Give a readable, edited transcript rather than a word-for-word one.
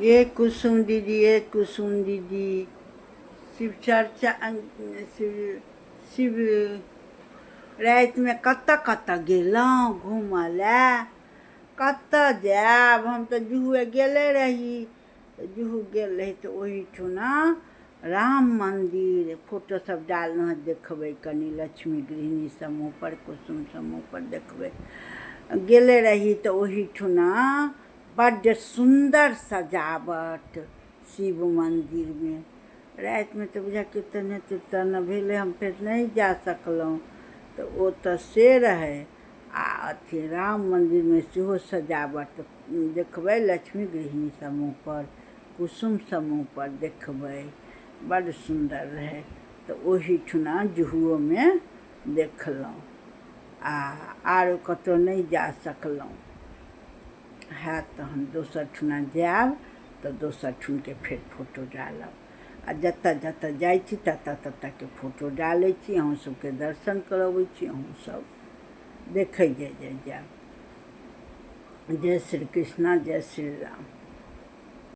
ये कुसुम दीदी, ये कुसुम दीदी, शिव चर्चा, शिव शिव रातिमे कतऽ कतऽ गेलहुँ घूमऽ लए? कतऽ जायब, हम तऽ जुहुए गेले रही। तऽ जुहू गेल रही तऽ ओहिठुना राम मन्दिर फोटो सब डाललहुँ हँ, देखबै कनि लक्ष्मी गृहिणी समूहपर, कुसुम समूहपर देखबै। गेले रही तऽ ओहिठुना बड्ड सुन्दर सजावट शिव मन्दिरमे। रातिमे तऽ बुझा कीर्तने तीर्तन भेलै, हम फेर नहि जा सकलहुँ। तऽ ओ तऽ से रहै। आ अथी राम मन्दिरमे सेहो सजावट देखबै, लक्ष्मी गृहिणी समूहपर, कुसुम समूहपर देखबै। बड्ड सुन्दर रहै। तऽ ओहिठुना जुहुओमे देखलहुँ आ आरो कतहु नहि जा सकलहुँ। हैत तहन दोसर ठुना जायब तऽ दोसर ठुनके फेर फोटो डालब। आ जतऽ जतऽ जाइ छी ततऽ ततऽके फोटो डालै छी, अहूँ सबके दर्शन करबै छी, अहूँ सब देखै जाइ जाइ जायब। जय श्री कृष्णा, जय श्री राम।